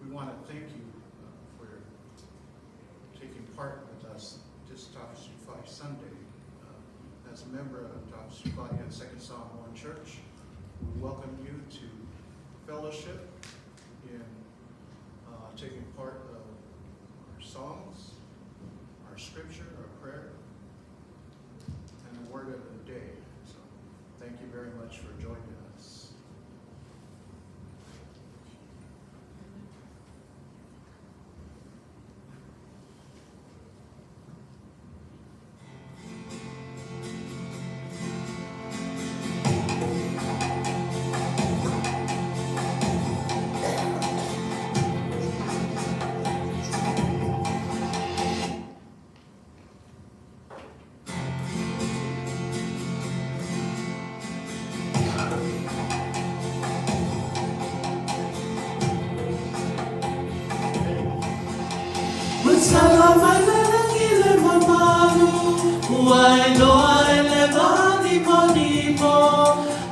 We want to thank you for taking part with us this Tafisiifa'i Sunday. As a member of Tafisiifa'i and Second Samoan Church, we welcome you to fellowship in taking part of our songs, our scripture, our prayer, and the word of the day. So thank you very much for joining us. Ua sala mai le lagi le mamalu, Ua iloa e le mālimalimo,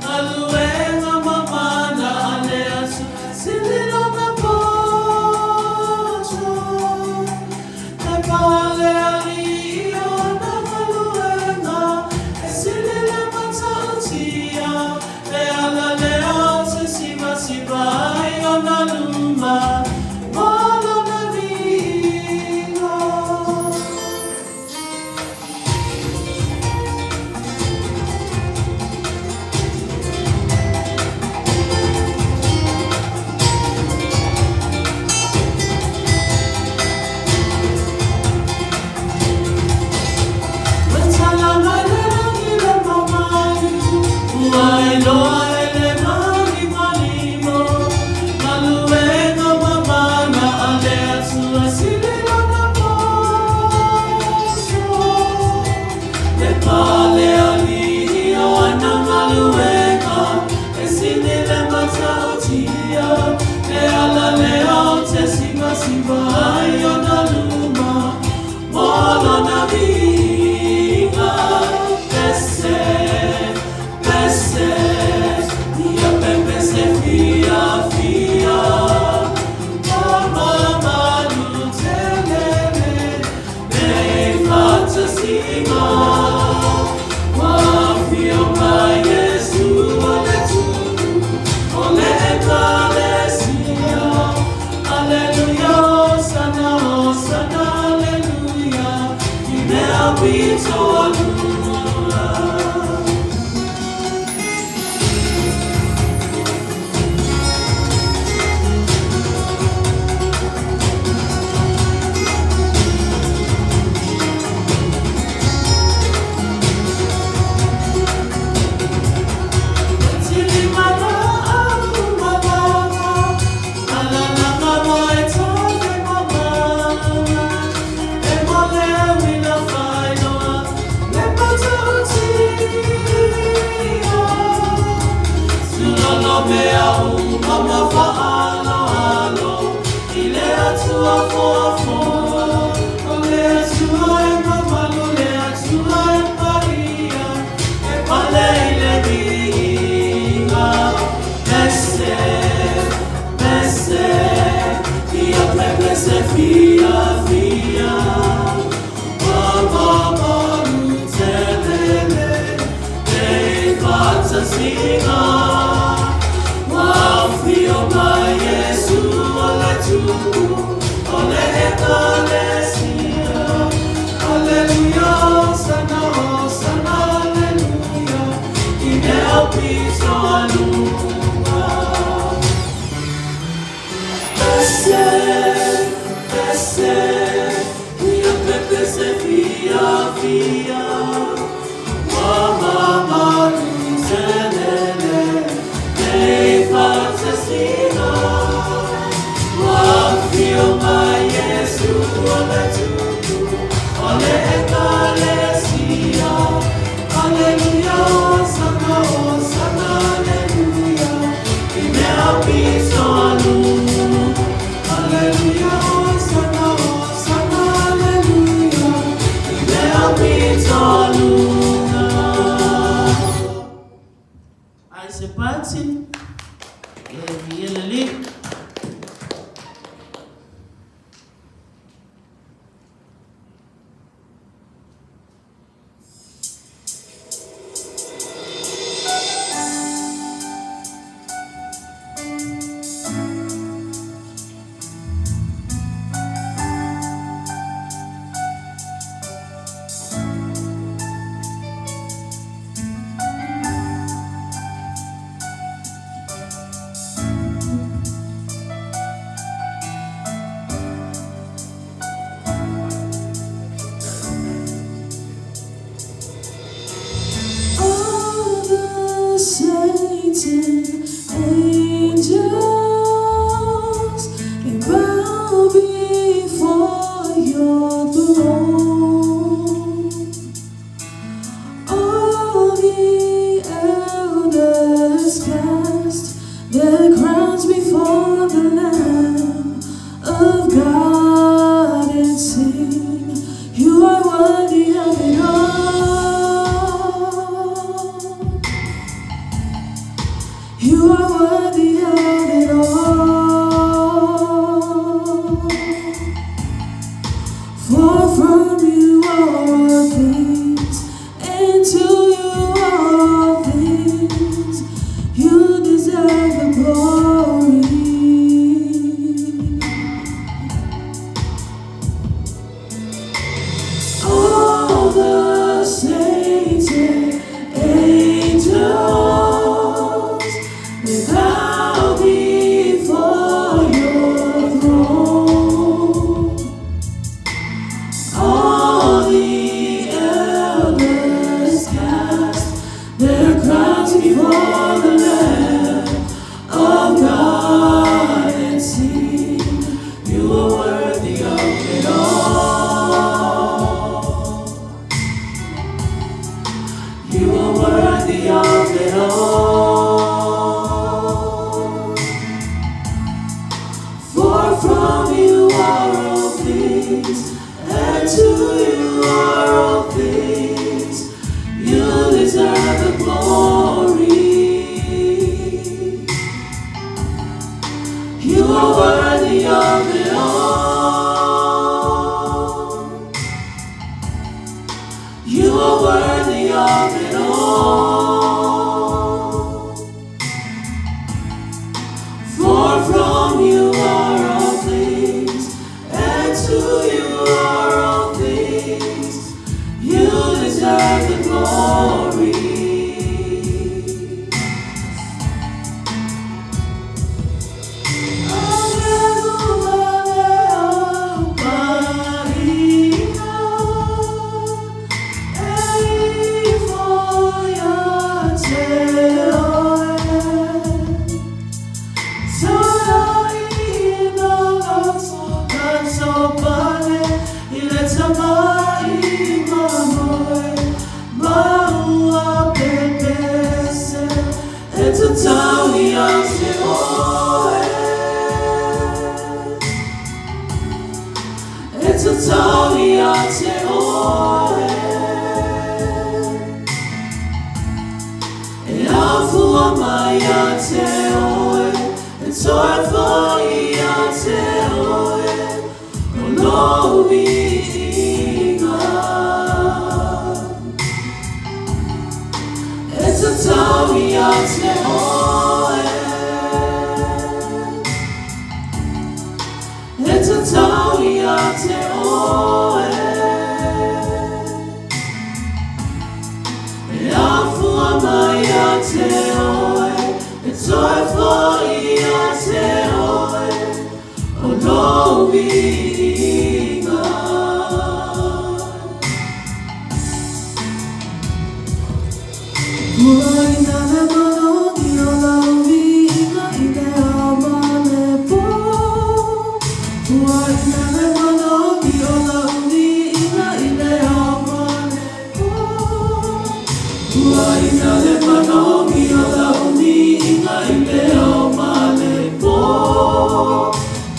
Galuega mamana a le Atua, Sili lona poto. E pale alii i ona galuega, E sili le matautia, E ala lea o te sivasiva ai ona luma, Ma lona viiga. Ua tala mai le lagi le mamalu, Ua iloa e le malimalimo, Galuega mamana a le Atua, Sili lona poso. E pale alii o ana galuega, E sili le matautia, E ala lea o te sivasiva ai ona luma, Ma lona viiga. Pese, pese, ia pepese fia fia, Ma mamalu telele, nei faatasiga. Ua afio mai Iesu o le Tupu o le Ekalesia. Aleluia, hosana, hosana, aleluia, i mea pito alua. E pale i le viiga, Pese, pese, ia pepese fia fia, Ua mamalu telele, nei faatasiga. Ua afio mai Iesu o le Tupu o le Ekalesia. Aleluia, hosana, hosana, aleluia, i mea pito alua. Pese, pese, ia pepese fia fia, Ua mamalu telele, nei faatasiga. Ua afio mai Iesu o le Tupu o le Ekalesia. Aleluia, hosana, hosana, aleluia, i mea pito alua. Aleluia, hosana, hosana, aleluia, i mea pito alua. Ai se pati, e viia le Alii. For from you are all things, and to you are all things. You deserve the glory. You are worthy of it all. You are worthy of it all. For from you are all things, and to you are all things. You deserve the glory. It's a town It's a tau oe. E afua mai ia te oe, e toe foi ia te oe, o lou viiga. E tatau ia te oe, e tatau ia te oe. E afua mai ia te oe, e toe foi ia te oe, o lou viiga. Ua ina le manogi o lau viiga i le ao ma le pō. Ua ina le manogi o lau viiga i le ao ma le pō. Ua ina le manogi o lau viiga i le ao ma le pō.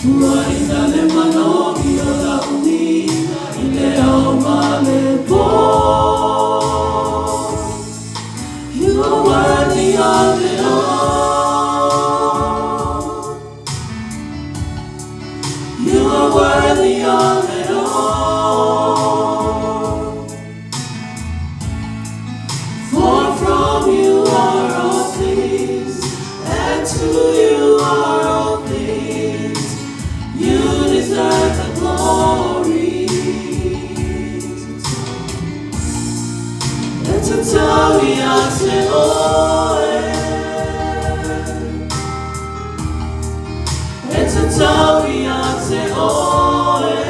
Ua ina le manogi o lau viiga i le ao ma le pō. You are worthy of it all. You are worthy of it all. For from you are all things, and to you are all things. You deserve the glory. E tatau ia te oe. E tatau ia te oe.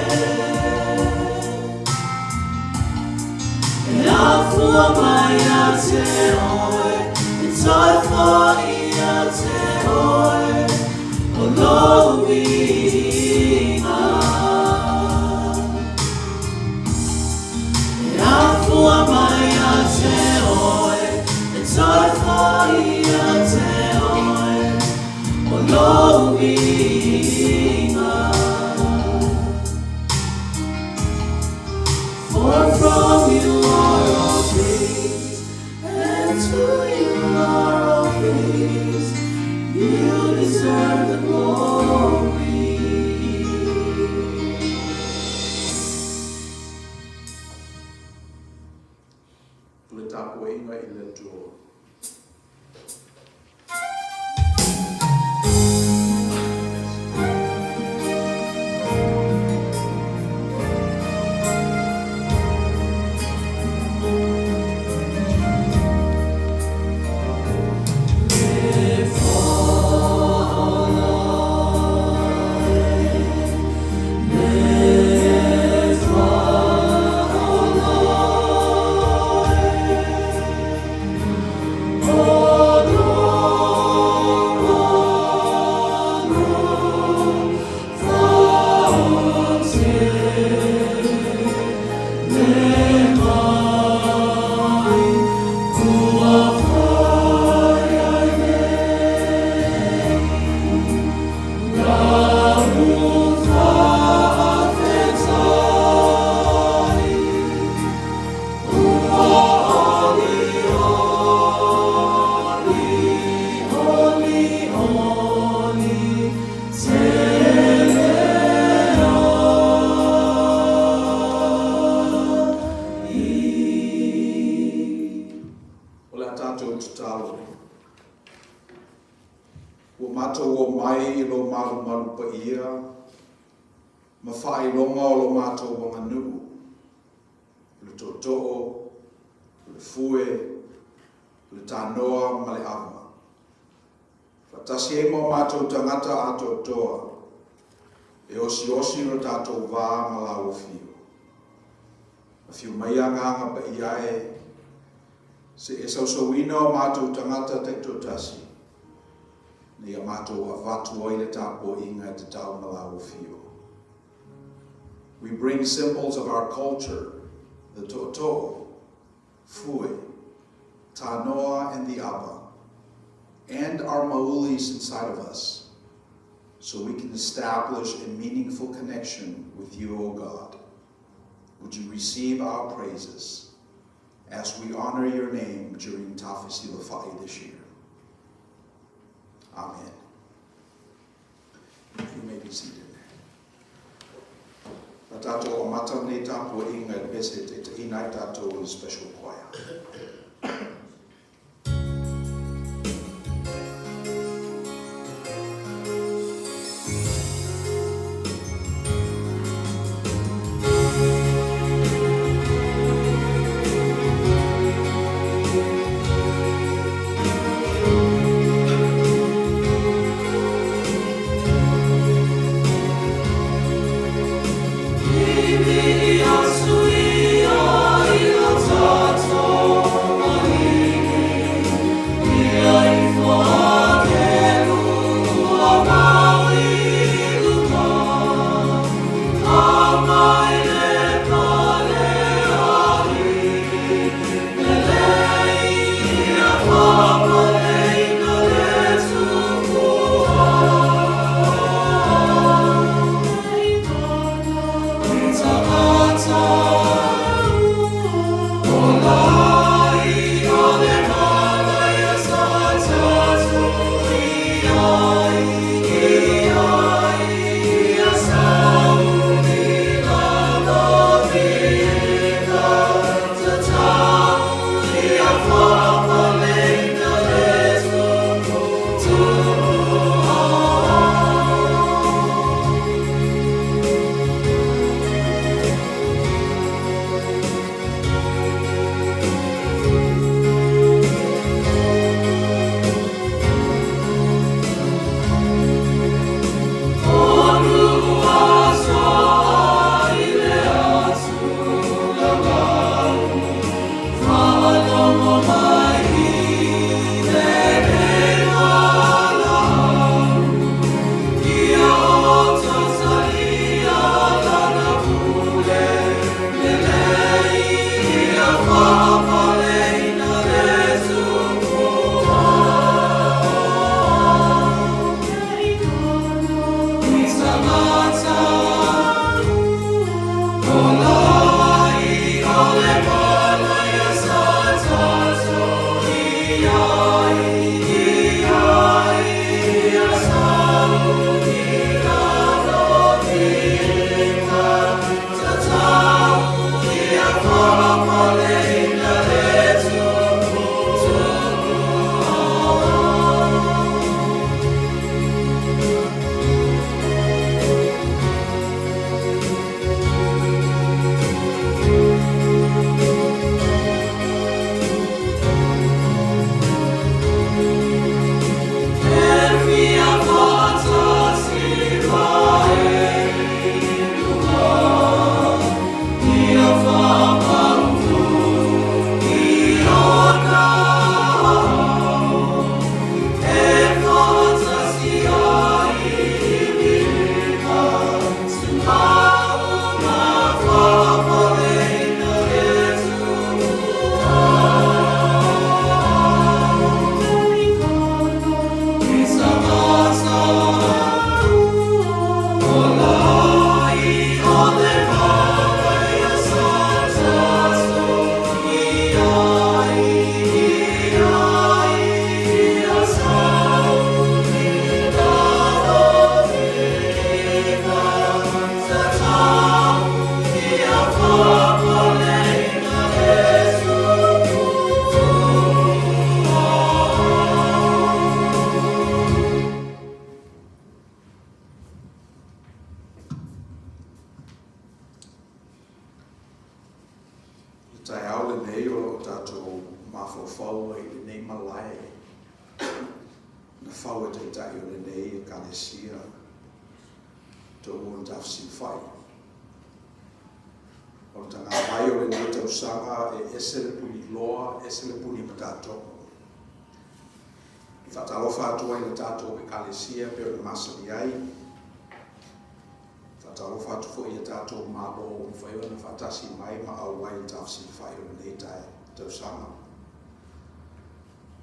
E afua mai ia te oe, e toe foi ia te oe, o lou viiga. E afua mai ia te oe, ma faailoga o lo matou aganuu, o le tootoo, o le fue, o le tanoa ma le ava. Faatasi ai ma o matou tagata atoatoa, e osiosi lo tatou va ma lau afio. Afio mai Agaga Paia e, se i e sausauina o matou tagata taitoatasi, ina ia matou avatu ai le tapuaiga e tatau ma lau afio. We bring symbols of our culture, the tootoo, fue, tanoa and the ava, and our maulis inside of us, so we can establish a meaningful connection with you, O God. Would you receive our praises as we honor your name during Tafesilafa'i this year? Amen. You may be seated. Na tātou amata nei tapuaiga e pese te te inai tātou o le special choir. Taeao lenei o lo o tatou mafaufau ai i lenei malae na fau e Taitai o lenei Ekalesia, To'u Tafesilafai. O le tagavai o lenei tausaga e ese le puniloa, ese le puni matatogo. E faatalofa atu ai i le tatou Ekalesia e pei ona masani ai. E faatalofa atu foi i a tatou Malo ua mafai ona faatasi mai ma auai i le tafesilafai o lenei tausaga.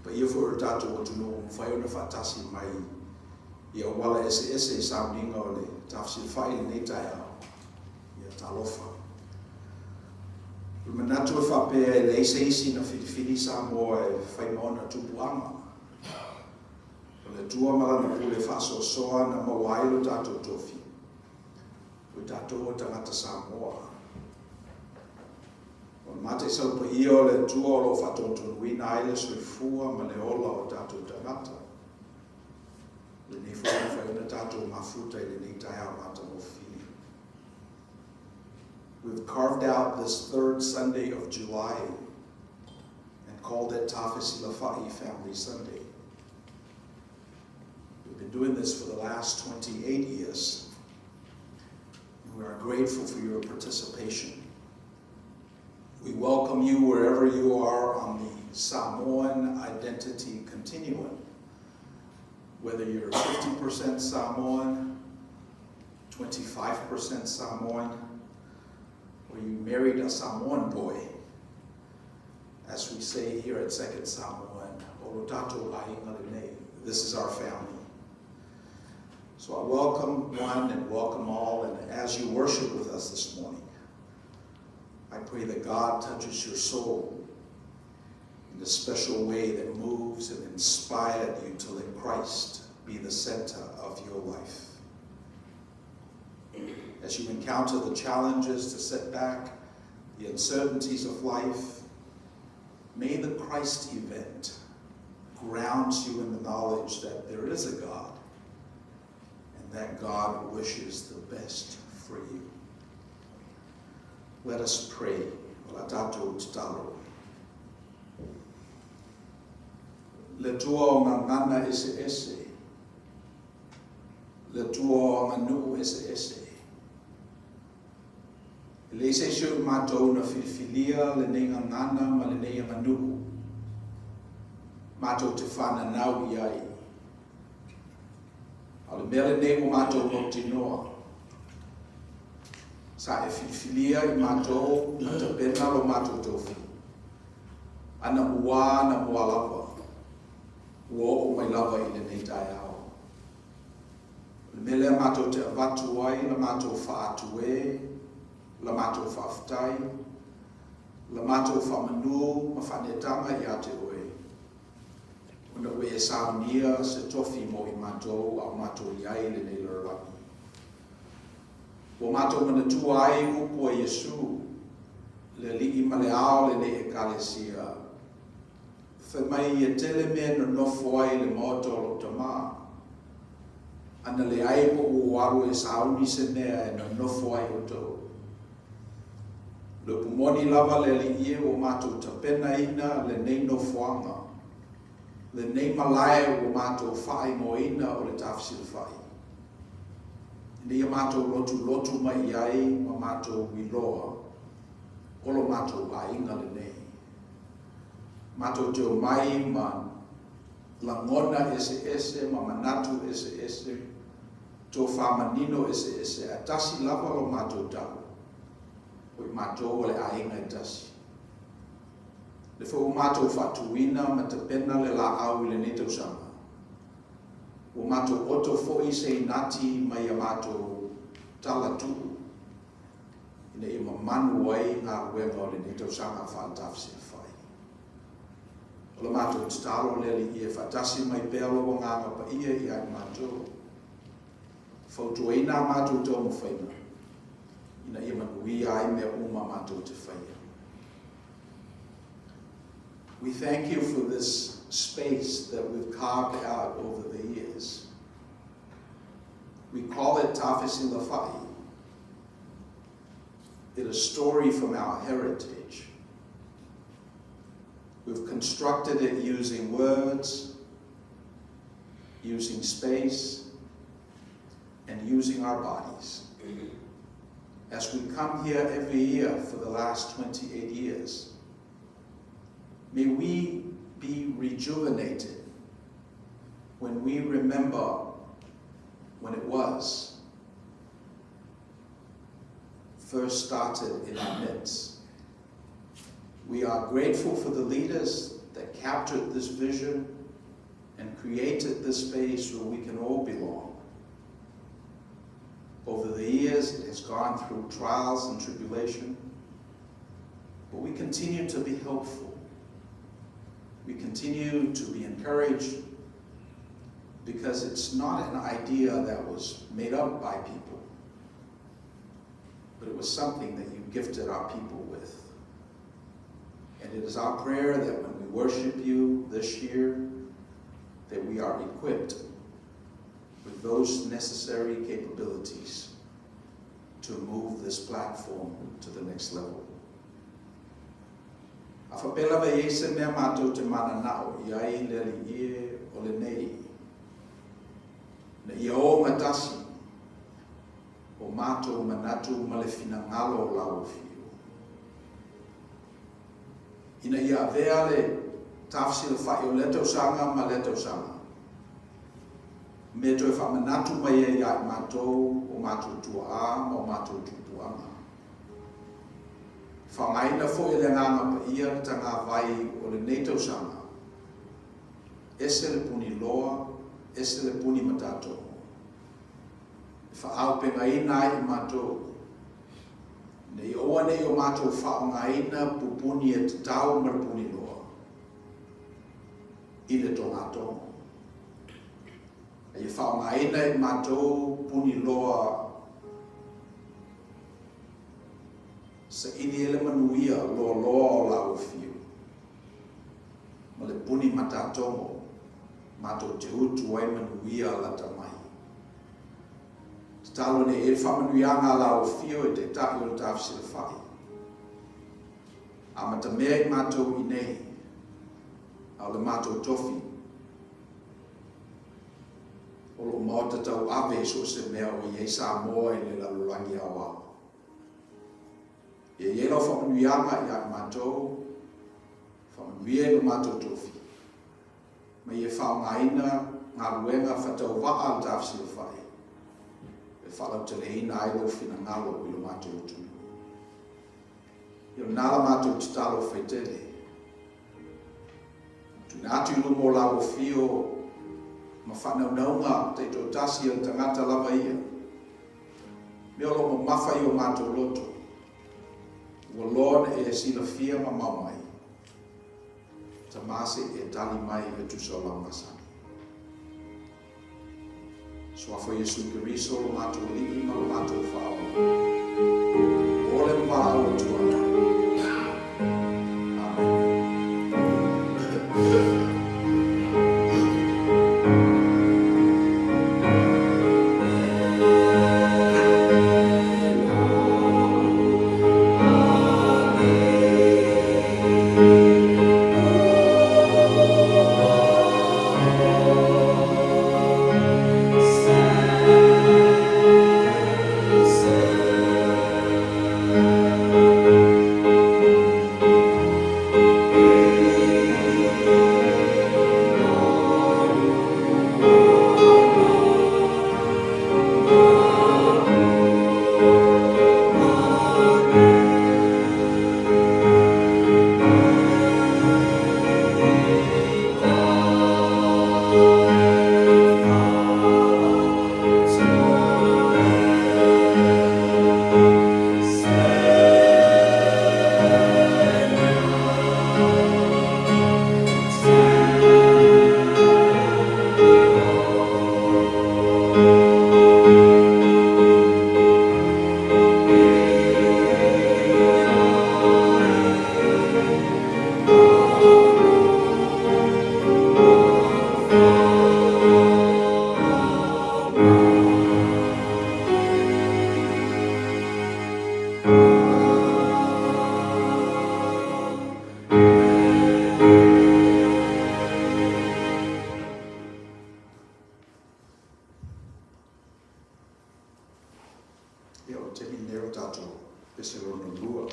Paia foi o le tatou atunuu ua mafai ona faatasi mai i auala eseese i sauniga o le tafesilafai i lenei taeao. Ia talofa. O le manatu e faapea e leai se isi na filifili Samoa e fai ma ona tupuaga. O le Atua ma Lana pule faasoasoa na maua ai lo tatou tofi, o i tatou o tagata Samoa. O le mataisau paia o le Atua o lo o faatonutonuina ai le soifua ma le ola o tatou tagata. Lenei foi na mafai ona tatou mafuta i lenei taeao matagofie. We've carved out this third Sunday of July and called it Tafesilafa'i Family Sunday. We've been doing this for the last 28 years, and we are grateful for your participation. We welcome you wherever you are on the Samoan identity continuum, whether you're 50% Samoan, 25% Samoan, or you married a Samoan boy. As we say here at Second Samoan, O lo tatou aiga lenei, this is our family. So I welcome one and welcome all, and as you worship with us this morning, I pray that God touches your soul in a special way that moves and inspired you to let Christ be the center of your life. As you encounter the challenges, the setback, the uncertainties of life, may the Christ event ground you in the knowledge that there is a God and that God wishes the best for you. Let us pray. O le tatou tatalo. Le Atua o gagana eseese, le Atua o aganuu eseese. E leai se isi o i matou na filifilia lenei gagana ma lenei aganuu matou te fananau i ai. A o le mea lenei ua matou mautinoa, sa e filifilia i matou ma tapena lo matou tofi, anamua anamua lava, ua oo mai lava i lenei taeao. O le mea lea matou te avatu ai la matou faatuē, la matou faafetai, la matou faamanu ma faaneetaga ia te oe, ona ua e saunia se tofi mo i matou a o matou i ai i lenei lalolagi. Ua matou manatua ai upu a Iesu, le Alii ma le Ao o lenei Ekalesia, fai mai e tele mea e nonofo ai i le maota o lou Tama. Ana leai po ua ou alu e sauni se mea e nonofo ai outou. O le upu moni lava le Alii e ua matou tapenaina lenei nofoaga, lenei malae ua matou faaigoaina o le Tafesilafai, ina ia matou lotulotu mai i ai ma matou iloa o lo matou aiga lenei. Matou te omai ma lagona eseese ma manatu eseese, tofa manino eseese, ae tasi lava lo matou tau, o i matou o le aiga e tasi. Le foi ua matou faatuina ma tapena le laau i lenei tausaga, ua matou oto foi se inati mai a matou tala tuu ina ia mamanu ai galuega o lenei tausaga faale-tafesilafai. O le matou tatalo le Alii e faatasi mai pea lou Agaga Paia ia i matou. Fautuaina a matou taumafaiga ina ia manuia ai mea uma matou te faia. We thank you for this space that we've carved out over the years. We call it Tafesilafa'i. It is a story from our heritage. We've constructed it using words, using space, and using our bodies. As we come here every year for the last 28 years, may we be rejuvenated when we remember when it was first started in our midst. We are grateful for the leaders that captured this vision and created this space where we can all belong. Over the years, it has gone through trials and tribulation, but we continue to be hopeful. We continue to be encouraged because it's not an idea that was made up by people, but it was something that you gifted our people with. And it is our prayer that when we worship you this year, that we are equipped with those necessary capabilities to move this platform to the next level. A faapea lava e i ai se mea matou te mananao i ai le Alii e, o lenei, ina ia ogatasi o matou manatu ma le finagalo o lau Afio, ina ia avea le tafesilafai o lea tausaga ma lea tausaga, me toe faamanatu mai ai ia i matou o matou tuaa ma o matou tupuaga. E faaaogaina foi e le Agaga Paia le tagavai o lenei tausaga, ese le puni loa, ese le puni matatogo, e faaaupegaina ai i matou, ina ia aua ne i o matou faaaogaina pupuni e tatau ma le puni loa i le togatogo, a ia faaaogaina e matou puni loa saili ai le manuia loaloa o lau afio ma le puni matatogo matou te utu ai manuia lata mai. Tatalo nei e le faamanuiaga a lau afio e Taitai o le Tafesilafai. Amatamea i matou i nei, a o le matou tofi, o loo maota tauave i so o se mea o i ai Samoa i le lalolagi aoao. Ia i ai lau faamanuiaga ia i matou, faamanuia i lo matou tofi, ma ia faaaogaina galuega fatauvaa a le Tafesilafai e faalauteleina ai lou finagalo i lo matou atunuu. Ia o lena la matou tatalo faitele. Tuuina atu i luma o lau afio ma faanaunauga taitoatasi a le tagata lava ia. Mea o lo o mamafa i o matou loto, ua loa ona e silafia mamao mai. Tama se i e tali mai e tusa o lau masani. Suafa o Iesu Keriso lo matou Alii ma lo matou Faaola. O le ma valaau atu ai. Amene. Ia, o le taimi lenei o le tatou pese lona lua,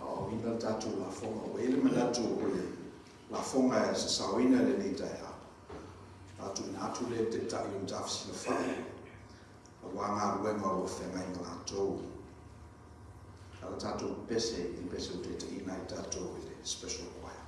aoaoina le tatou lafoga. Ua i ai le manatu o le lafoga e sasaoina i lenei taeao, a tuuina atu lea i le Taitai o Matafesilafa'i aua galuega o lo o feagai ma latou. A o le tatou pese i le pese ua taitaiina ai tatou e le Special Choir.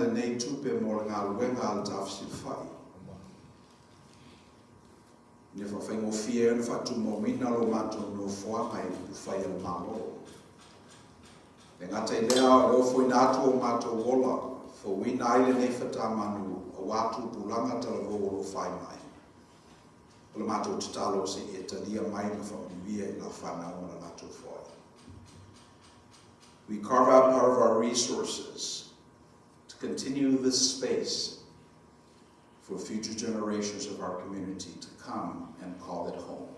lenei tupe mo le galuega a le Tafesilafai, ina ia faafaigofie ai ona faatumauina lo matou nofoaga i upufai a le Malo. E le gata i lea, o le ofoina atu o matou ola, fouina ai lenei fatamanu aua tupulaga talavou o lo o fai mai. O le matou tatalo se i e talia mai ma faamanuia i lau fanau ma le latou foi. We carve out part of our resources to continue this space for future generations of our community to come and call it home.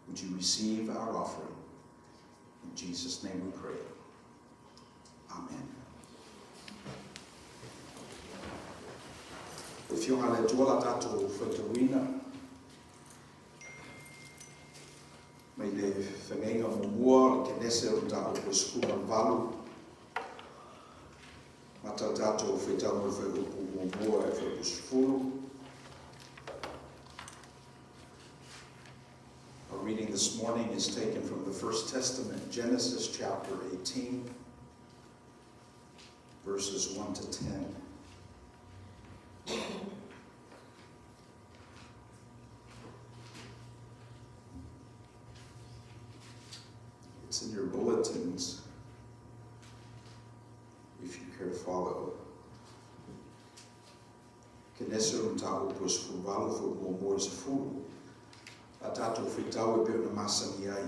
Would you receive our offering? In Jesus' name we pray. Amen. Le Afioga a le Atua la tatou faitauina mai le feagaiga muamua o le Kenese o le mataupu e 18, mata le tatou faitau mo le fuaiupu muamua e fuaiupu 10. Our reading this morning is taken from the First Testament, Genesis chapter 18, verses 1 to 10. It's in your bulletins if you care to follow. Kenese o le mataupu e 18 fuaiupu muamua i le 10, a tatou faitau e pei ona masani ai.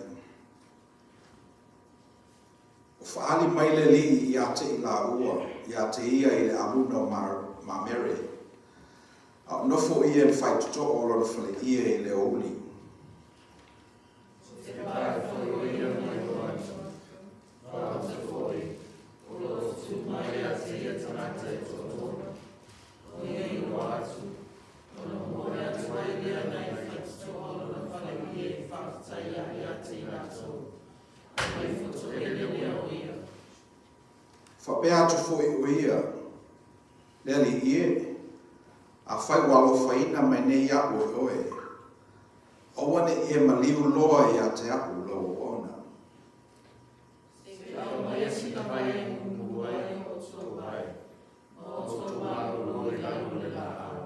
Ua faaali mai le Alii ia te i lāua, ia te ia i le aluna o Mamere, a o nofo ia i le faitotoa o lona faleie i le aoauli. Te pae foi o ia mai o atu, Maota foi, o lo o tutū mai ia te ia tagata e toatolu, o ia i loa atu, ona momoe atu ai lea nai faitotoa o lona fale ie e faafetai ai ia te i latou, a mai fotoele lea o ia. Faapea atu foi o ia, Le Alii e, afai ua alofaina mai nei iaʻu e oe, aua ne i e maliu loa ia te aʻu lau auauna. Se aumaia sina vai e mumu ai o outou vae, ma outou malolo i lalo o le laau.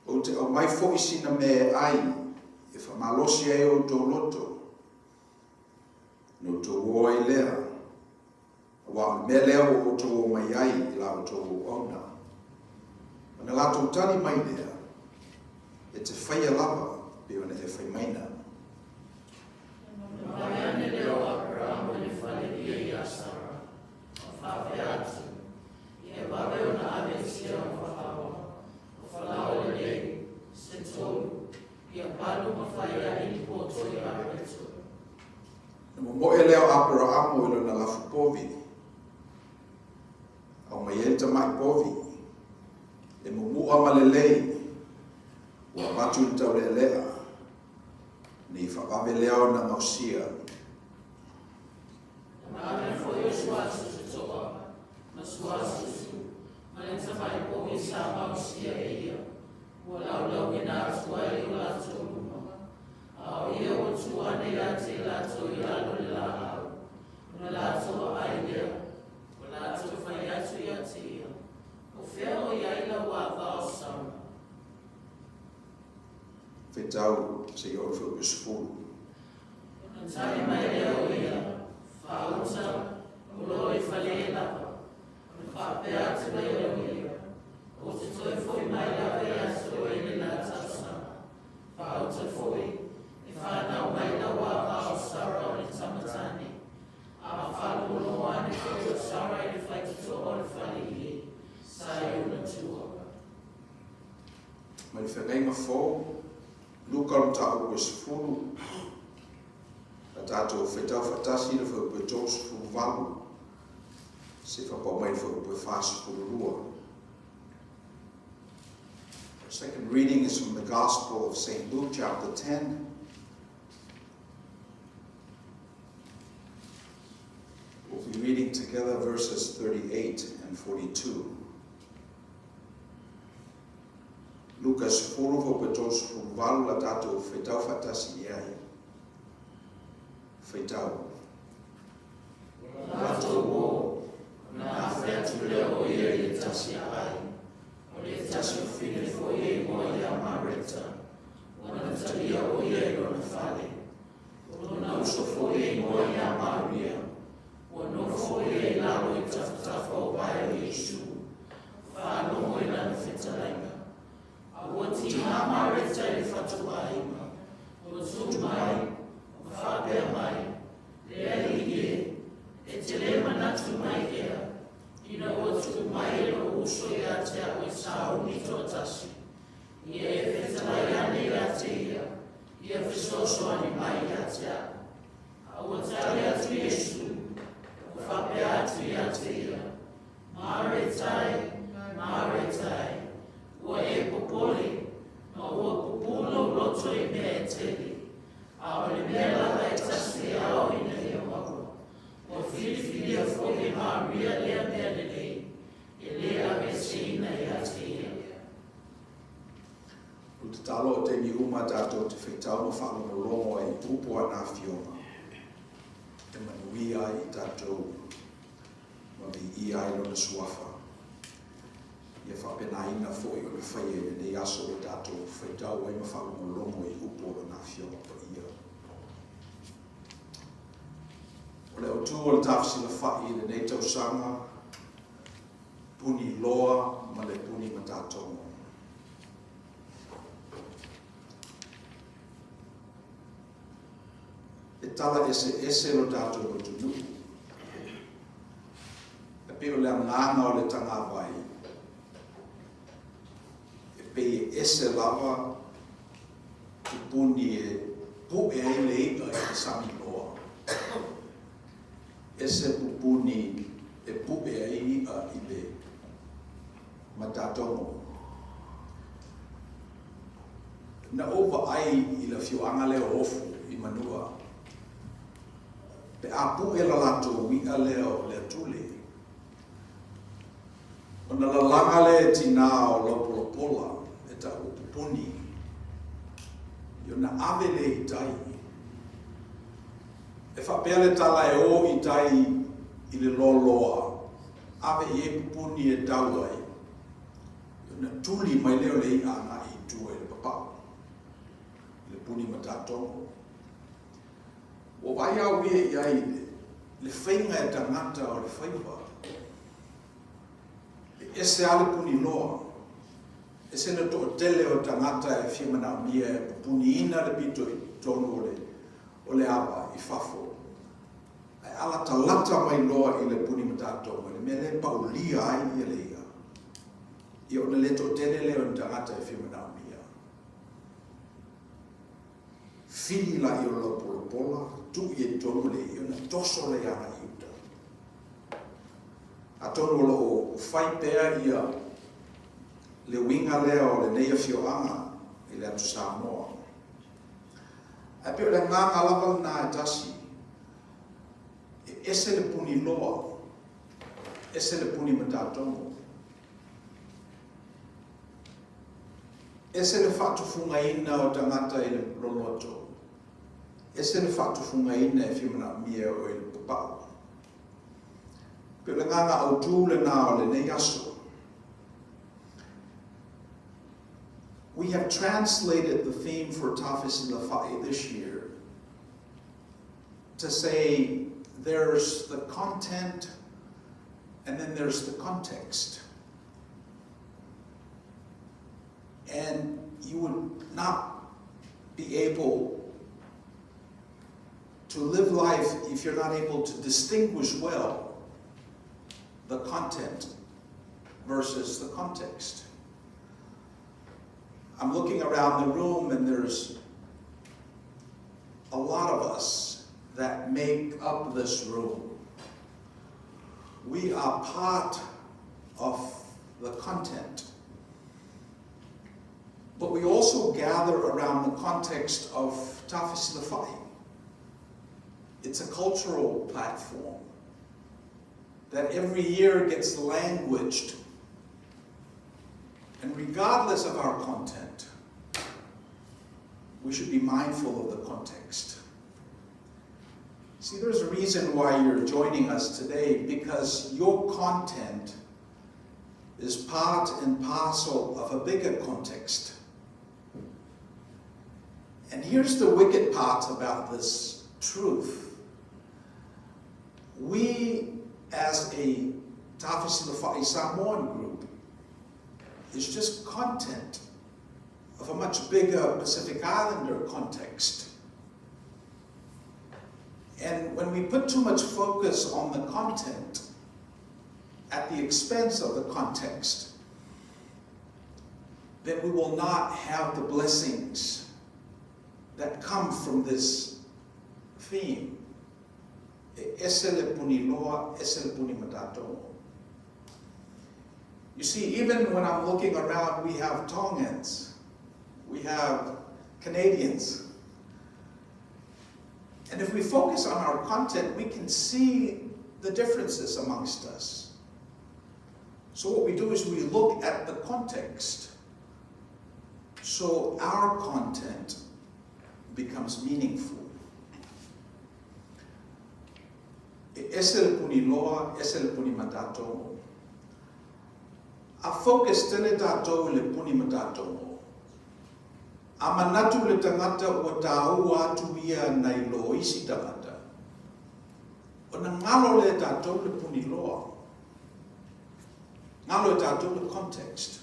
Ou te aumai foi sina mea e ai, e faamalosi ai outou loto, ona outou o ai lea, aua o le mea lea ua outou omai ai i la outou auauna. Ona latou tali mai lea, E te faia lava pei ona e fai maina. Na vae ane lea o Aperaamo i le fale ia iā Sara, ma faapea atu, Ia vave ona ave i sia o faaoa, o falaoa lelei, se tolu, ia palu ma fai ai ni poto iā Reto. Na momoe lea o Aperaamo i lona lafu povi, aumai ai le tamai povi, e mumu'a ma lelei, ua avatu i le taulealea, nei faavave lea ona gaosia. Na ave foi o suasu totoa, ma suasu su, ma le tamai povi sa gaosia e ia, ua laulauina atu ai i o latou luma, a o ia ua tu ane ia te i latou i lalo o le laau, ona latou aai lea, ua latou fai atu ia te ia, O fea o i ai lau ava o Sara? Faitau seia oo i le fuaiupu 10. Ona tali mai lea o ia, Faauta, o lo o i fale e lava. Ona faapea atu lea o ia, Ou te toe foi mai lava ia te oe i le la tausaga. Faauta foi, e fanau mai lau ava o Sara o le tama tane. A faalogologo ane foi o Sara i le faitotoa o le fale ie, sa i ona tua. Mai le feagaiga fou, Luka o le mataupu e 10, a tatou faitau faatasi le fuaiupu e 38, seia faapau mai le fuaiupu e 42. Our second reading is from the Gospel of St. Luke, chapter 10. We'll be reading together verses 38 and 42. Luka 10 fuaiupu e 38 la tatou faitau faatasi i ai. Faitau. Ua latou o, na afe. Afe atu lea o ia i le tasi a aiga, o le tasi fafine foi e igoa ia Mareta, ua na talia o ia i lona fale. O lona uso foi e igoa ia Maria, ua nofo ia i lalo i tafatafa o vae o Iesu, faalogo i lana fetalaiga. A ua tiga Mareta i le fatuaiga, ua tu mai, ma faapea mai, Le Alii e, e te lē manatu mai ea, ina ua tuu mai e lou uso ia te au e sauni toatasi, ia e fetalai ane ia te ia, ia fesoasoani mai ia te au. A ua tali atu Iesu, ua faapea atu ia te ia, Mareta e, Mareta e, ua e popole, ma ua pupū lou loto i mea e tele, a o le mea lava e tasi e ao ina ia maua. Ua filifilia foi e Maria lea mea lelei, e lē aveeseina ia te ia. O le tatalo o taimi uma tatou te faitau ma faalogologo ai i upu a na Afioga e manuia ai i tatou ma viia ai Lona Suafa. Ia faapenaina foi o le faia i lenei aso ua tatou faitau ai ma faalogologo i upu o Lana Afioga Paia. O le autu o le tafesilafai i lenei tausaga, puni loa ma le puni matatogo. E tala eseese lo tatou atunuu. E pei o le agaga o le tagavai, e pei e ese lava pupuni e pu'e ai le i'a i le sami loa. Ese pupuni e pu'e ai i'a i le matatogo. Na ou vaai i le afioaga lea o Ofu i Manua, pe a pu'e la latou i'a lea o le atule, ona lalaga lea e tinā o Laupolapola e ta'u o pupuni, i ona ave lea i tai. E faapea le tala e o i tai i le loaloa, ave i ai pupuni e tau ai, ona tuli mai lea o le i'a agai i tua i le papa'u, i le puni matatogo. Ua vaai au ia i ai le faiga e tagata o le faiva. E ese lava le puni loa, ese le toatele o tagata e fia manaomia e pupuniina le pito i totonu o le, o le ava i fafo. Ae a latalata mai loa i le puni matatogo i le mea lea e paulia ai ia le i'a, ia ona le toatele lea o ni tagata e fia manaomia. Fili laia o le laupolapola, tuu i ai totonu le i'a ona toso lea agai i uta. Atonu o lo o fai pea ia le uiga lea o lenei afioaga i le Atu Samoa. Ae pei o le agaga lava lena e tasi, e ese le puni loa, ese le puni matatogo. Ese le faatufugaina o tagata i le loloto, ese le faatufugaina e fia manaomia e oe i le papa'u. Pei o le agaga autu lena o lenei aso. We have translated the theme for Tafesilafa'i this year to say there's the content and then there's the context. And you would not be able to live life if you're not able to distinguish well the content versus the context. I'm looking around the room and there's a lot of us that make up this room. We are part of the content. But we also gather around the context of Tafesilafa'i. It's a cultural platform that every year gets languaged. And regardless of our content, we should be mindful of the context. See, there's a reason why you're joining us today, because your content is part and parcel of a bigger context. And here's the wicked part about this truth. We, as a Tafesilafa'i Samoan group, is just content of a much bigger Pacific Islander context. And when we put too much focus on the content at the expense of the context, then we will not have the blessings that come from this theme. E ese le puniloa, ese le punimatatogo. You see, even when I'm looking around, we have Tongans, we have Canadians. And if we focus on our content, we can see the differences amongst us. So what we do is we look at the context. So our content becomes meaningful. E ese le puniloa, ese le punimatatogo. A focus tele tatou i le puni matatogo. A manatu le tagata ua tāua atu ia nai lo isi tagata, ona galo lea e tatou le puniloa. Galo e tatou le context.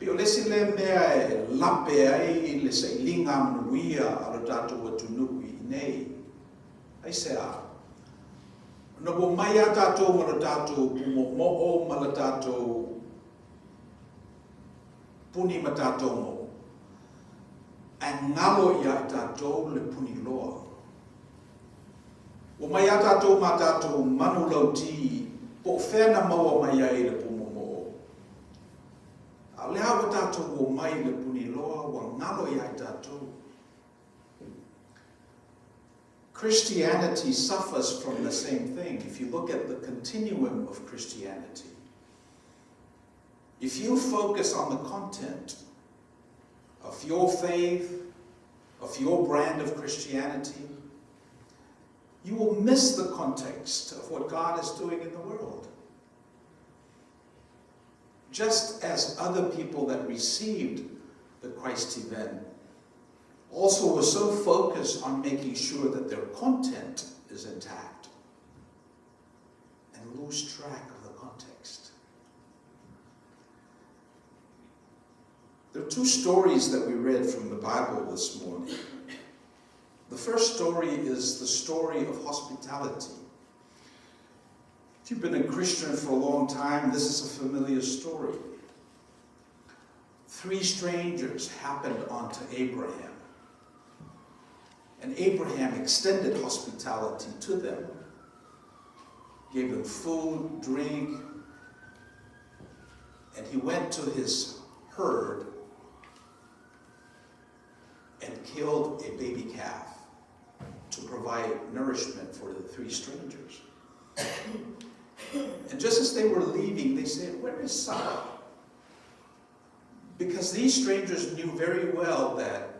Pei o le isi lea mea e lape ai le sailiga manuia a lo tatou atunuu i inei. Aisea? Ona ua omai a tatou ma lo tatou pumoomoo ma le tatou puni matatogo, ae galo ia i tatou le puni loa. Ua omai a tatou ma tatou manu lauti po o fea na maua mai ai le pumoomoo. A o lea ua tatou omai i le puni loa, ua galo ia i tatou. Christianity suffers from the same thing. If you look at the continuum of Christianity, if you focus on the content of your faith, of your brand of Christianity, you will miss the context of what God is doing in the world. Just as other people that received the Christ event also were so focused on making sure that their content is intact and lose track of the context. There are two stories that we read from the Bible this morning. The first story is the story of hospitality. If you've been a Christian for a long time, this is a familiar story. 3 strangers happened onto Abraham. And Abraham extended hospitality to them, gave them food, drink, and he went to his herd and killed a baby calf to provide nourishment for the 3 strangers. And just as they were leaving, they said, Where is Sarah? Because these strangers knew very well that,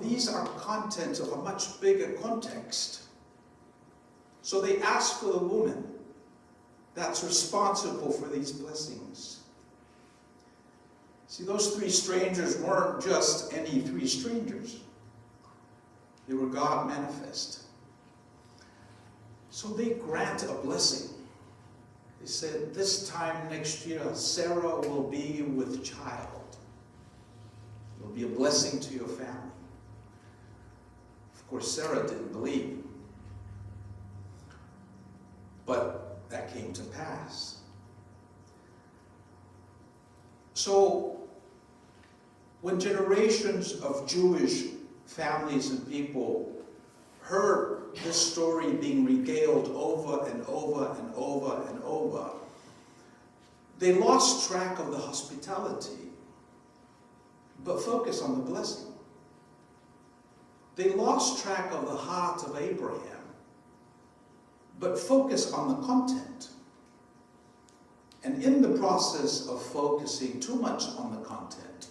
these are contents of a much bigger context. So they asked for the woman that's responsible for these blessings. See, those 3 strangers weren't just any 3 strangers. They were God manifest. So they grant a blessing. They said, this time next year, Sarah will be with child. It will be a blessing to your family. Of course, Sarah didn't believe. But that came to pass. So, when generations of Jewish families and people heard this story being regaled over and over and over and over, they lost track of the hospitality, but focus on the blessing. They lost track of the heart of Abraham, but focus on the content. And in the process of focusing too much on the content,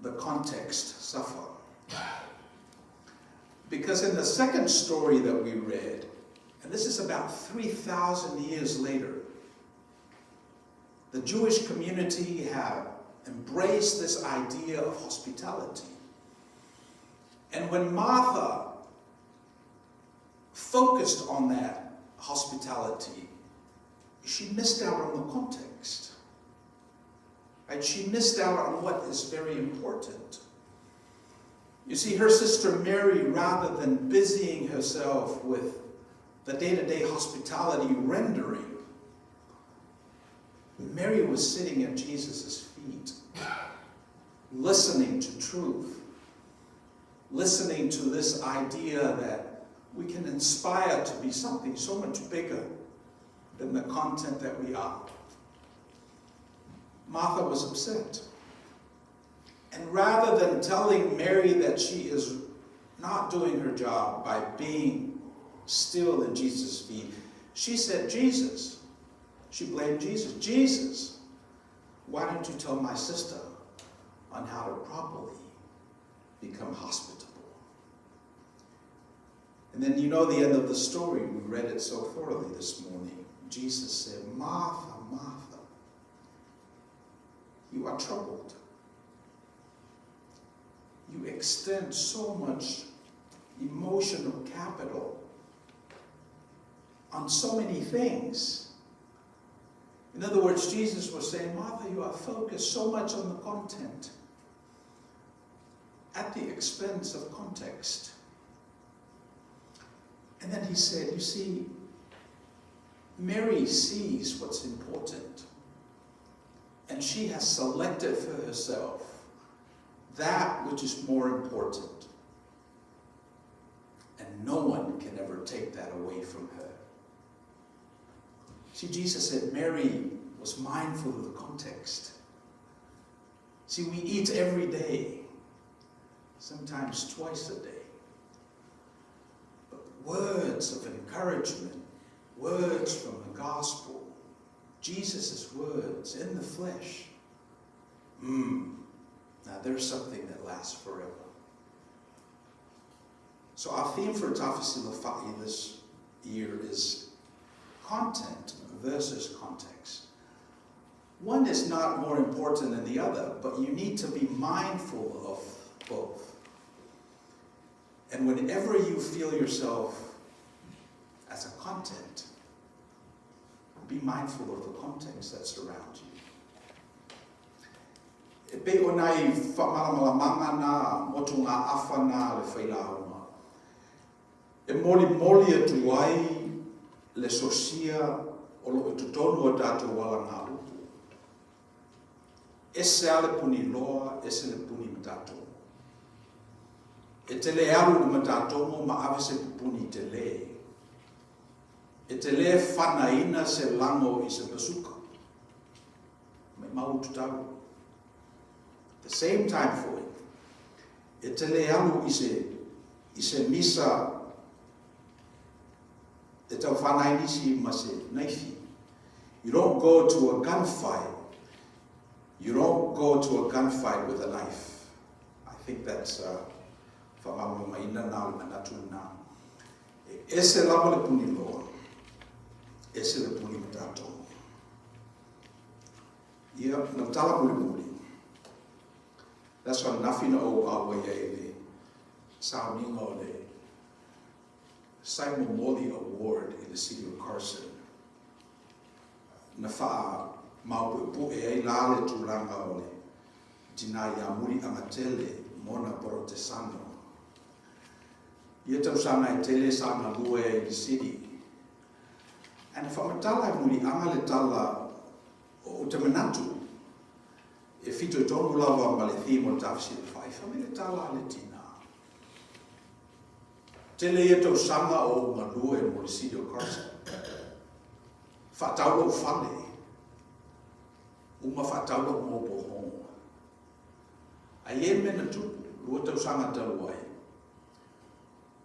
the context suffered. Because in the second story that we read, and this is about 3,000 years later, the Jewish community have embraced this idea of hospitality. And when Martha focused on that hospitality, she missed out on the context. Right? She missed out on what is very important. You see, her sister Mary, rather than busying herself with the day to day hospitality rendering, Mary was sitting at Jesus' feet, listening to truth, listening to this idea that we can inspire to be something so much bigger than the content that we are. Martha was upset. And rather than telling Mary that she is not doing her job by being still in Jesus' feet, she said, Jesus. She blamed Jesus. Jesus, why don't you tell my sister on how to properly become hospitable? And then you know the end of the story. We read it so thoroughly this morning. Jesus said, Martha, Martha, you are troubled. You extend so much emotional capital on so many things. In other words, Jesus was saying, Martha, you are focused so much on the content at the expense of context. And then he said, You see, Mary sees what's important, and she has selected for herself that which is more important. And no one can ever take that away from her. See, Jesus said Mary was mindful of the context. See, we eat every day, sometimes twice a day. But words of encouragement, words from the gospel, Jesus' words in the flesh, now there's something that lasts forever. So our theme for Tafesilafa'i this year is content versus context. One is not more important than the other, but you need to be mindful of both. And whenever you feel yourself as a content, be mindful of the context that surrounds you. E pei o nai faamalamalamaga na motugaafa na a le failauga, e molimoli atu ai le sosia o lo o i totonu o tatou alagaupu. Ese a le puni loa, ese le puni matatogo. E te le alu i le matatogo ma ave se pupuni tele. E te le fanaina se lago i se pasuka. Maimau tatau. At the same time foi, e te le alu i se, i se misa e tau whanai nisi ma se naifi. You don't go to a gunfight. You don't go to a gunfight with a knife. I think that's uh, whamamamaina nā le manatu nā. E ese lava le puni loa, ese le puni matatogo. Ia, na tala mulimuli. Le aso ananafi na ou auai ai i le sauniga o le Simon Morley Award i le City of Carson. Na faamaopuepue ai la le tulaga o le tinā iā Muliagatele Mona Porotesano. Ia tausaga e tele sa galue ai i le City. Ae na faamatala e Muliaga le tala o te manatu e fitoitonu lava ma le theme o le Tafesilafai, fai mai le tala a le tinā. Tele ia tausaga o ou galue mo le City o Carson. Faatau lou fale, uma faatau lou mobile home. Ae i ai le mea na tupu, lua tausaga talu ai,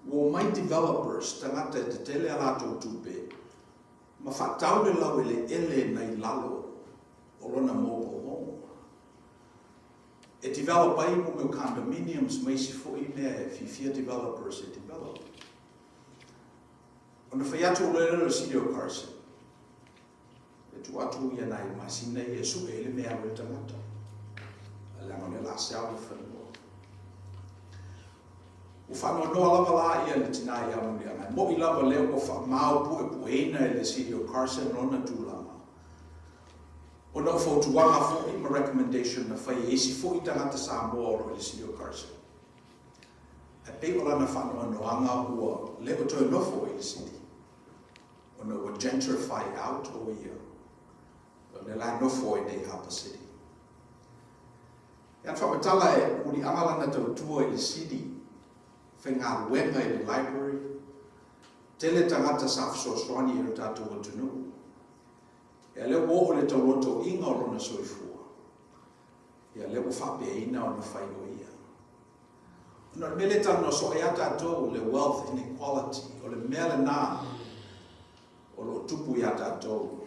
ua omai developers, tagata e tetele a latou tupe, ma faatau le laueleele nai lalo o lona mobile home. E develop ai mo mea o condominiums ma isi foi mea e fiafia developers e develop. Ona fai atu loa lea o le City o Carson, e tuu atu ia nai masina ia e sue ai le mea e alu ai le tagata, leaga o lea o le a sell le fanua. Ua faanoanoa lava la ia le tina ia Muliaga, e moʻi lava lea ua faamao puepueina e le City o Carson lona tulaga, ona o fautuaga foi ma recommendation na fai e isi foi tagata Samoa o lo o i le City o Carson. Ae pei o lana faanoanoaga ua le o toe nofo i le city, ona ua gentrify out o ia, o lea la e nofo ai nei i Harbour City. Ia, na faamatala e Muliaga lana tautua i le city, faigaluega i le library, tele tagata sa fesoasoani i lo tatou atunuu. Ia, lea ua oo i le taulotoiga o lona soifua, ia lea ua faapeaina ona fai o ia. Ona o le mea lea e talanoa soo ai lava tatou, le wealth inequality, o le mea lena o lo o tupu ia tatou.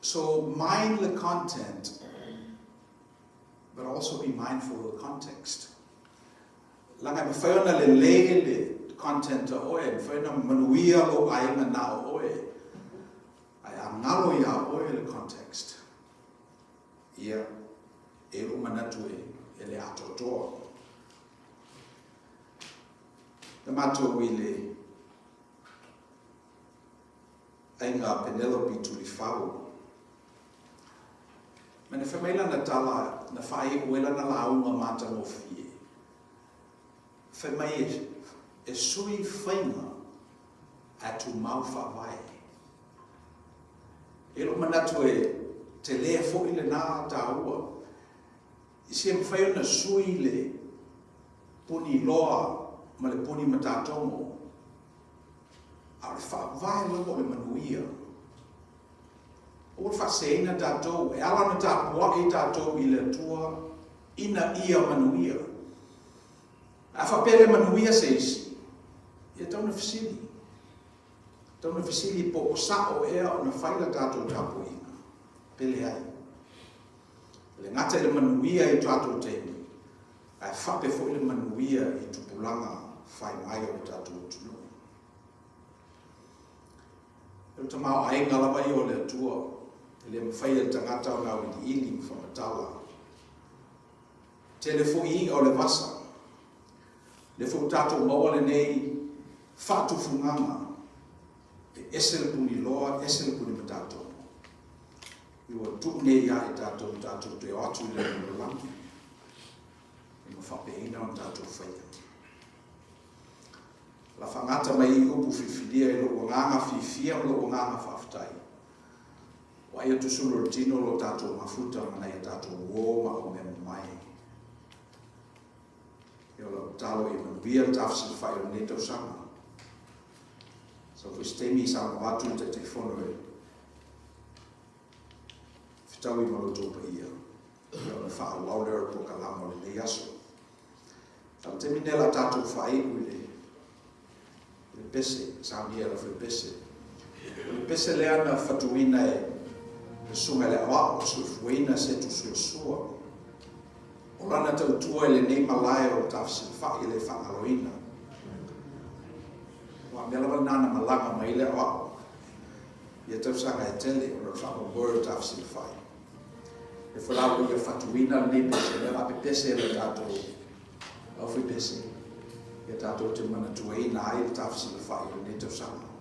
So mind the content, but also be mindful of the context. Leaga e mafai ona lelei le content a oe, e mafai ona manuia lou aiga na o oe, ae a galo iā oe le context, ia, e i lou manatu e, e le atoatoa. Na matou i le aiga a Penelope Tulifau, ma na fai mai lana tala na faaiu ai lana lauga matagofie, fai mai e, e sui faiga ae tumau faavae. E lou manatu e tele foi lena taua, i se mafai ona sui le puni loa ma le puni matatogo, a o le faavae lava o le manuia. Aua le faaseseina tatou, e ala ona tapuai tatou i le Atua ina ia manuia. A faapea e le manuia se isi, ia tau na fesili. Tau na fesili po o sao ea ona fai la tatou tapuaiga, pe leai. E le gata i le manuia i tatou taimi, ae faapea foi le manuia i tupulaga fai mai o le tatou atunuu. O le tamaoaiga lava ia o le Atua, e le mafai e le tagata ona auiliili ma faamatala. Tele foi i'a o le vasa. Lea foi ua tatou maua lenei faatufugaga, e ese le puniloa, ese le punimatatogo. Ua tuu nei ia i tatou tatou te o atu i le lalolagi ma faapeina ona tatou faia. La faagata mai i upu filifilia i lou agaga fiafia ma lou agaga faafetai. Ua ai atu sulu o le tino lo tatou mafuta ma nai a tatou uo ma aumea mamae. Ia o lau tatalo ia manuia le tafesilafai o lenei tausaga. Sau foi se taimi saunoa atu le Taitaifono e fetaui ma lo outou paia, ia ona faaauau lea o le polokalama o lenei aso. A o le taimi lenei o le a tatou faaiu i le le pese, saunia e lau pese. O le pese lea na fatuina e le susuga i le aoao, o soifuaina Setu Suasua. O lana tautua i lenei malae o le tafesilafai e le faagaloina. Aua o mea lava lena na malaga mai ai le aoao ia tausaga e tele ona o le faamoemoe o le tafesilafai. E foi la ua ia fatuina lenei pese, lea o le a pepese e le tatou aufai-pese, ia tatou te manatuaina ai le tafesilafai o lenei tausaga.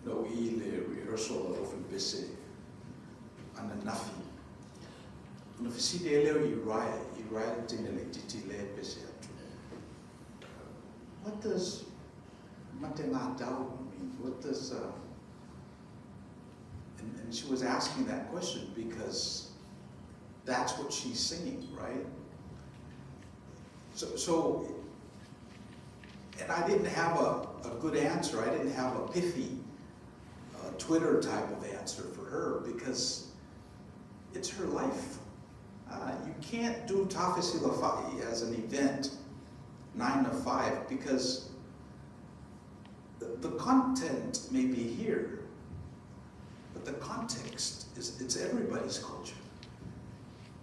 Na ou i le rehearsal a Lofi Pese ananafi, ona fesili ai lea o Uriah, Uriah le teine laitiiti lea e pese atu, What does Mategatau mean? What does, and, and she was asking that question because that's what she's singing, right? So, so and I didn't have a, a good answer. I didn't have a pithy Twitter type of answer for her because it's her life. You can't do Tafesilafa'i as an event 9 to 5 because the, the content may be here, but the context is it's everybody's culture.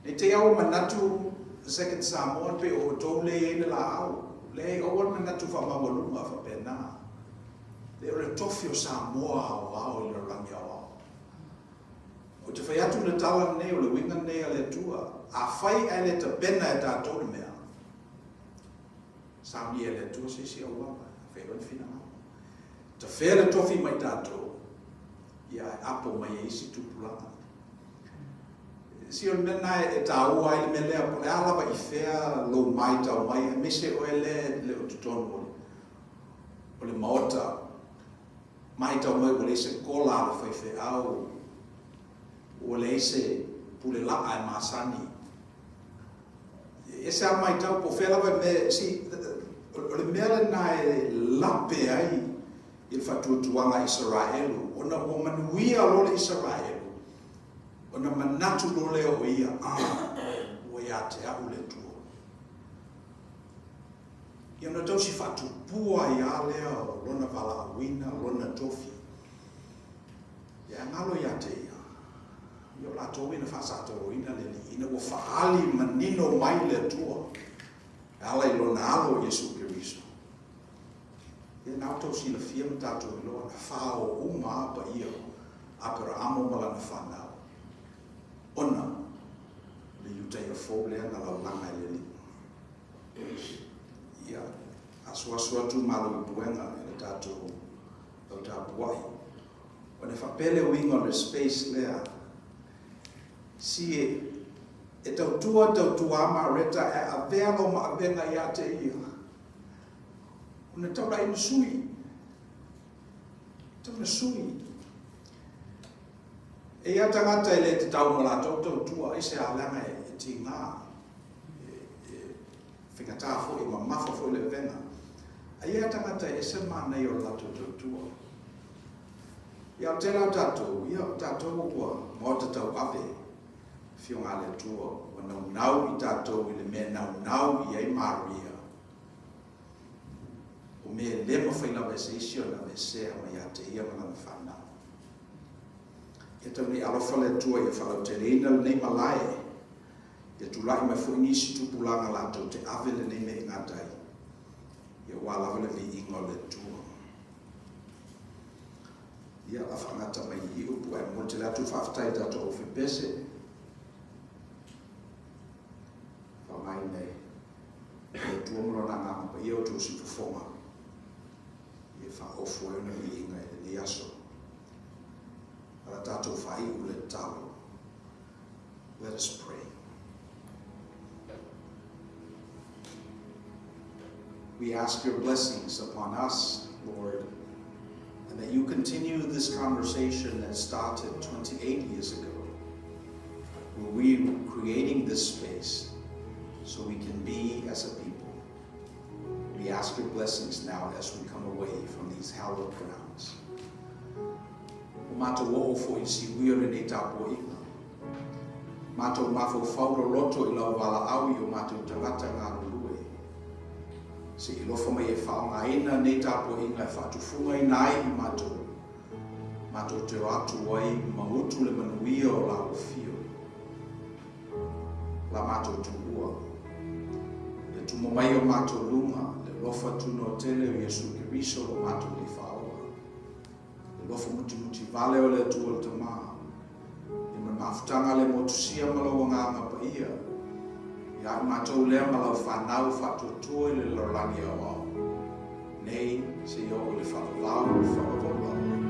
Ne te au manatu Second Samoan pe o tou le i ai le laau. Leai, aua le manatu faamaualuga faapena. Le o le tofi o Samoa aoao i le lalolagi aoao. Ou te fai atu le tala lenei, o le uiga lenei a le Atua, afai ae le tapena e tatou le mea, saunia e le Atua se isi auala, e fai lona finagalo. Tafea le tofi mai tatou, ia ae apo mai e isi tupulaga. Si o le mea lena e taua ai le mea lea, po o le a lava i fea lou maitau mai, aemaise oe lea e le o totonu o le Maota, maitau mai ua leai se kola a le faifeau, ua leai se pule laa e masani. E ese lava le maitau, po o fea lava e mea, see, o le mea lena e lape ai i le faatuatuaga a Isaraelu, ona ua manuia loa le Isaraelu, ona manatu loa lea o ia, ah, ua ia te au le Atua. Ia ona tausi faatupua ai lava lea o lona valaauina, lona tofi. Ia e galo ia te ia, ia o latou ia na faasatauaina le Alii, ina ua faaali manino mai le Atua e ala i lona Alo Iesu Keriso. Ia na outou silafia ma tatou iloa, na fao uma lava paia o Aperaamo ma lana fanau, ona o le Iutaia fou lea na laulaga e le Alii. Ia, asuasu atu malo i puega i le tatou au tapuai. Ona e faapea le uiga o le space lea, si e, e tautua tautua a Mareta ae avea lou maavega ia te ia. Ona tau la ina sui. Tau na sui. E ia tagata e le tatau ma latou tautua, aisea leaga e, e tiga. E, e Faigata foi, e mamafa foi le avega. Ae i ai lava tagata e ese le manaia o le latou tautua. Ia, o le tele lava o tatou, ia, o tatou ua maota tauave, Afioga a le Atua, ua naunau i tatou i le mea e naunau i ai Maria, o mea e le mafai lava e se isi ona aveesea mai ia te ia ma lana fanau. Ia tau nei alofa le Atua ia faalauteleina lenei malae, ia tulai mai foi nisi tupulaga latou te ave lenei mea i gatai, ia aua lava le viiga o le Atua. Ia, a faagata mai i i upu ae momoli tele atu le faafetai i tatou aufepese, faaaogaina e le Atua ma Lona Agaga Paia outou siufofoga e faaofu ai ona viiga i lenei aso. A la tatou faaiu le tatalo. Let us pray. We ask your blessings upon us, Lord, and that you continue this conversation that started 28 years ago, where we were creating this space so we can be as a people. We ask your blessings now as we come away from these hallowed grounds. Ua matou oo foi i le siuia o lenei tapuaiga. Matou mafaufau loloto i lau valaau i o matou tagata galulue. Se i alofa mai e faaaogaina nei tapuaiga e faatufugaina ai i matou, matou te o atu ai ma utu le manuia o lau afio. La matou tuua. Ia tumo mai o matou luga le alofa tunoa tele o Iesu Keriso lo matou Alii Faaola. Le alofa mutimuti vale o le Atua le Tama, ia ma le mafutaga le motusia ma lou Agaga Paia, ia i matou lea ma lau fanau faatuatua i le lalolagi aoao, nei seia oo i le faavavau faavavau lava.